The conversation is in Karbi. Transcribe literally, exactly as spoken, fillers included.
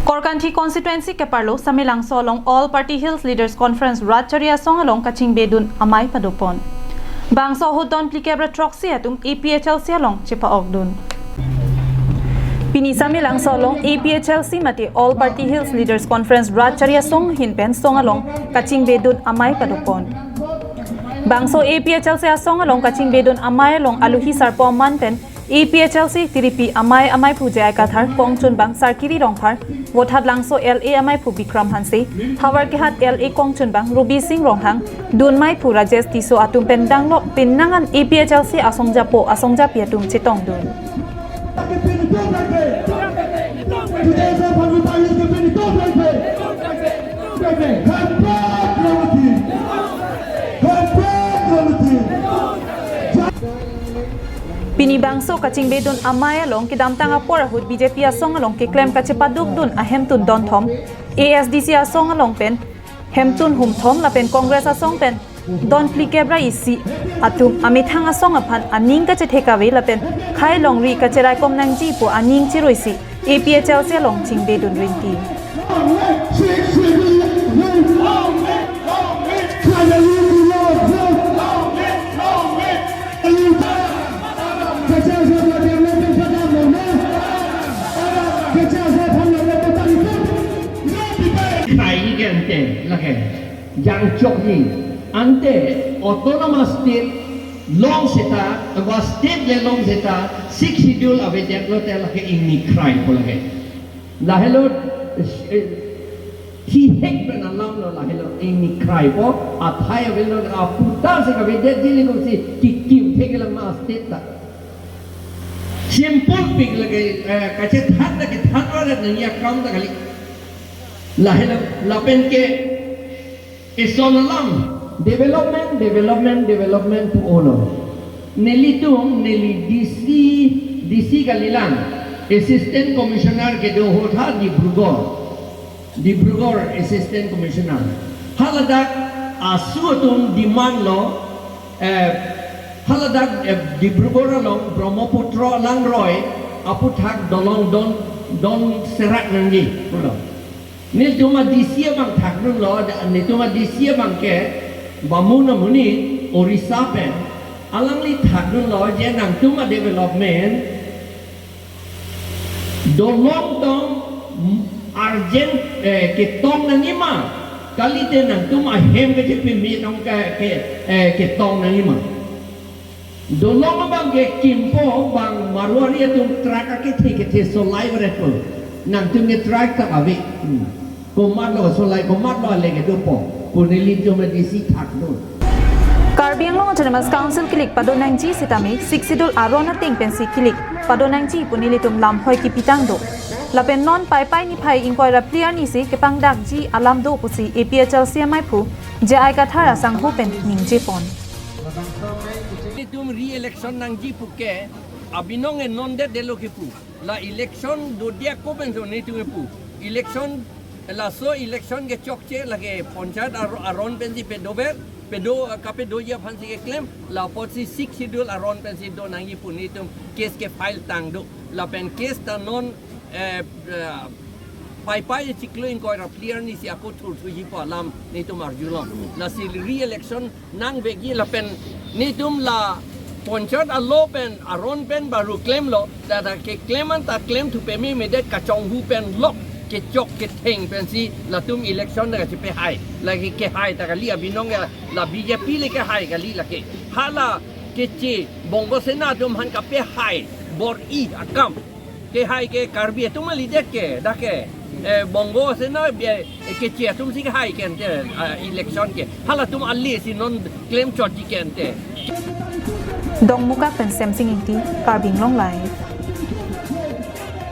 Korkanthi constituency keparlo Samelangso along All Party Hills Leaders Conference rat chari asong along kachingbedun amei padopon. Bangso ahut don phlikep ra throksi atum A P H L C along chepa-okdun. Pini Samelangso along A P H L C mate All Party Hills Leaders Conference rat chari asong ahin pen song along kachingbedun amei padopon. Bangso A P H L C asong along kachingbedun amei along aluhi sarpo aman pen A P H L C tiripi amei ameiphu J I Kathar, kongchunbang Sarkiri Rongphar, Vothatlangso L A ameiphu Bikram Hanse, Howraghat L A kongchunbang Rubi Singh Ronghang, dunmeiphu Rajesh Tisso atum pen danglok penang an A P H L C asongjapo asongjapi atum chetongdun. Pini bangso kachingbedun amei along kedamtang apor ahut B J P asong along keklem kachepadukdun ahemtun donthom, A S D C asong along pen hemtun humthom lapen Congress asong pen don phlikep ra isi atum amethang asong aphan aning kachethe kave lapen khei longri kacheraikom nangji pu aning chiruisi A P H L C along chingbedun rinti. Khai ke ante lake jangchokji, ante autonomous state long seta, ba state le long seta, Sixth Schedule avedet lote lake ingni krai po lake. Lahelo, eh, thihek pen alam lo lahelo ingni krai po, athai avelo aputa si kavedetji le kosi kikim thek lang ma state ta. Simple pik lake, eh, kachethat ta kethat ra nangji akam ta kali. Lahelo, lapen ke ison alam, development, development, development pu-olo. Nelitum, neli D C, D C kalilang, Assistant Commissioner kedo ahut ha Dibrugarh. Dibrugarh Assistant Commissioner. Haladak asu atum demand lo, eh, haladak, eh, Dibrugarh along Brahmaputra langroi aputhak dolong don, don serak nangji pulo. Nelitum a D C abang thakdunlo, da-, nelitum a D C abang ke bamun amonit Orissa pen. Alangli thakdunlo je nangtum a development dolong tong urgent, eh, ketong nangji ma. Kalite nangtum ahem kachepeme tong ke, ke, eh, ketong nangji ma. Dolong abang ke kimpo bang Marwari atum truck akethe kethe solai varet po. Nangtum ke truck ta ave. Hmm. Komatlo solai, komatlo ale kedopo pu nelitum D C thakdun. Karbi Anglong Autonomous Council kilik padonangji sitame Sixth Schedule aron ateng pensi kilik padonangji pu nelitum lamhoi kipitang do. Lapen non Paipai niphai ingkoi ra phli arni si kepangdakji alam do pusi A P H L C ameiphu J I Kathar asangho pen ningjepon. Nelitum re-election nangji puke abinong e non det delo kipu. La election dodiya ko penso nelitum kipu. Election, laso election kechokche lake panchayat ar-, aron pensi pedover, pedo, kapedoji aphansi keklem, la apotsi Sixth Schedule aron pensi donangji pu nelitum case kefile tang do. Lapen case ta non, eh, eh, Paipai chiklo ingkoi ra phli arni si ako thurthuji pu alam nelitum arjulong. Lasi re-election nangvekji lapen nelitum la panchayat alo pen aron pen baru klemlo, ta ta keklem anta klemthu pememedet kachonghu pen lok kechok ketheng pensi latum election ta kachepehai. Lake kehai ta kali abinong ke la B J P le kehai kali lake. Hala keche Bongo Sena atum aphan kapehai bor-i akam. Kehai ke Karbi atum kalidet ke, dak ke, eh, Bongo Sena, eh, keche atum si kehai ke ante, ah, election ke. Halatum ale si non klemchotji ke ante. Dongmukak pen Semsing Ingti, Karbi Anglong Live.